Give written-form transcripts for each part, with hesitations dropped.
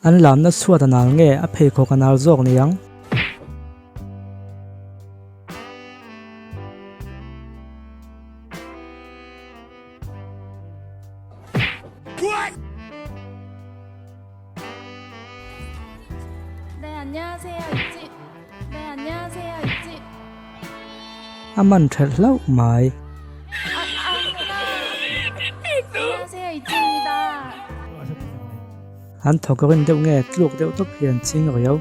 An lamna chhuat a nal nge a pheikhawk a nal zawk ni ang? A man thelh hlauh mai. An thawk rin deuh nge tluk deuh tawp hi an ching riau.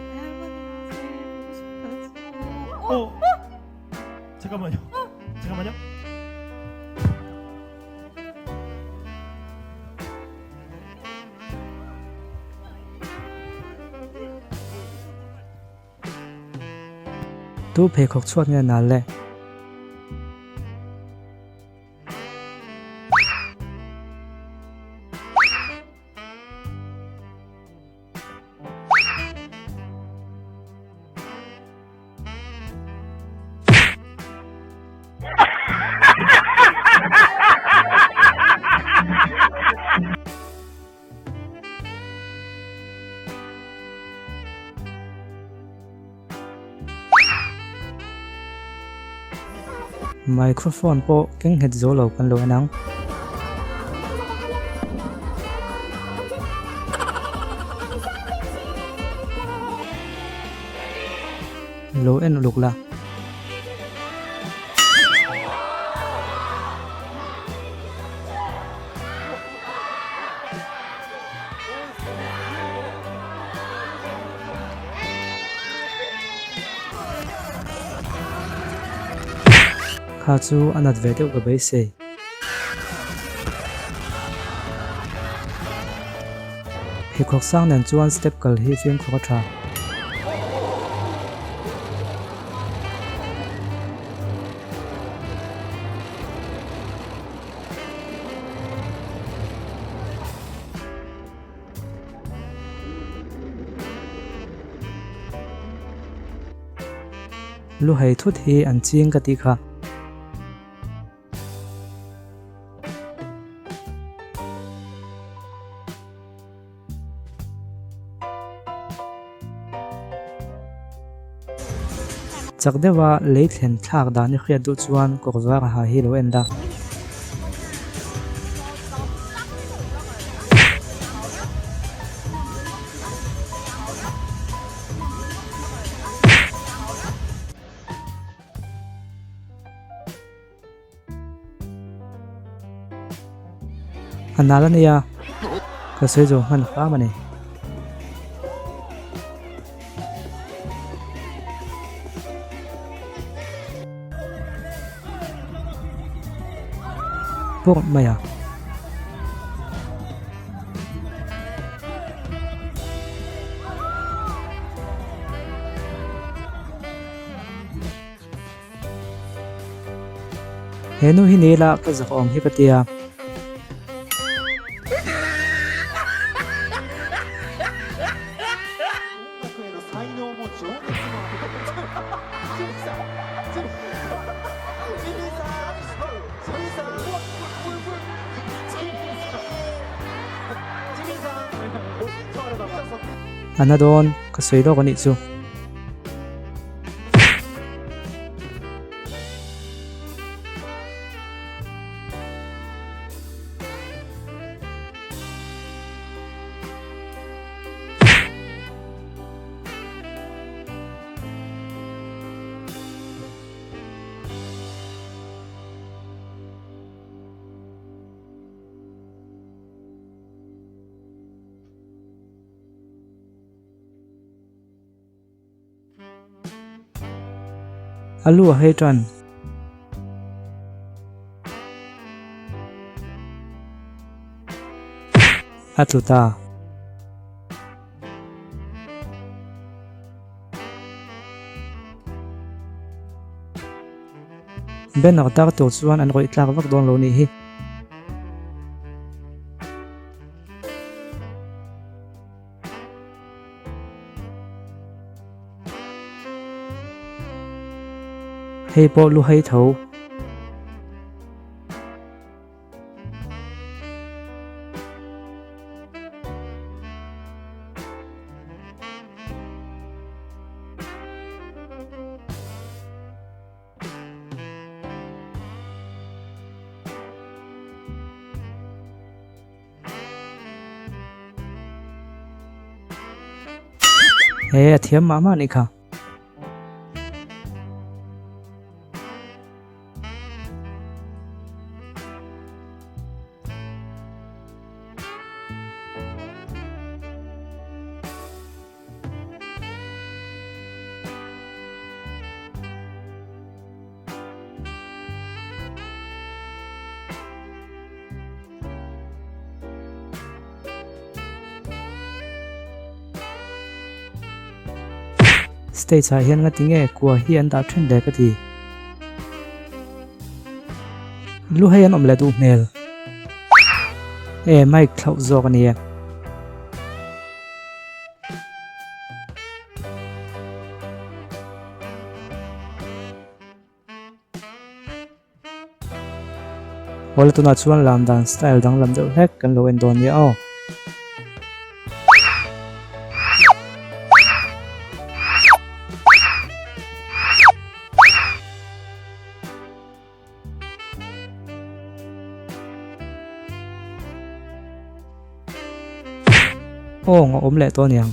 Tu pheikhawk chhuat nge nal le? Microphone pawh keng nghet zo lo kan lo en ang. Lo en uluk la. Kha chu a nat ve deuh ka beisei. Pheikhawk sang nen chuan step kal hi fimkhawk a tha. Lu hei thut hi an ching ka tih kha. Chak deuha lei thlen thlak dan i hriat duh chuan kawr var ha hi lo en la. A nal a nia, ka sawi zo hman hram a ni. Pawh mai a. He nu hi ni ila ka zak awm hi ka tia. A na dawn ka sawi lawk a nih chu. A lu a hei tan. A tlu ta. Banner tar tur chuan an rawih tlak vak dawn lo nih hi. Hei pawh lu hei tho. He a thiam mah mah anih kha. Stage ah hian ngati nge kua hi an dah thin le ka ti. Lu hei an awm leh duh hmel. E mic thlauh zawk a ni e. Awle tunah chuan lam dan style danglam deuh hlek kan lo en dawn nia aw. Awng a awm leh tawh aniang.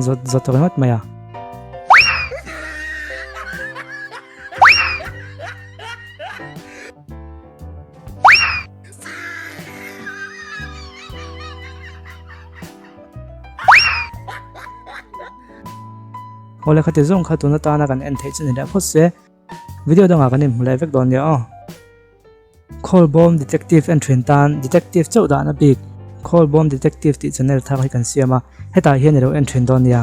Zawt zawt ringawt mai a. Awle khati zawng kha tun atana kan en theih chu ni leh phawt se. Video dangah kan inhmu leh vek dawn nia aw. Khawlbawm Detective en thin tan Detective chauh dahna bik Khawlbawm Detective tih channel thar hi kan siam a, hetah hian i lo en thin dawn nia.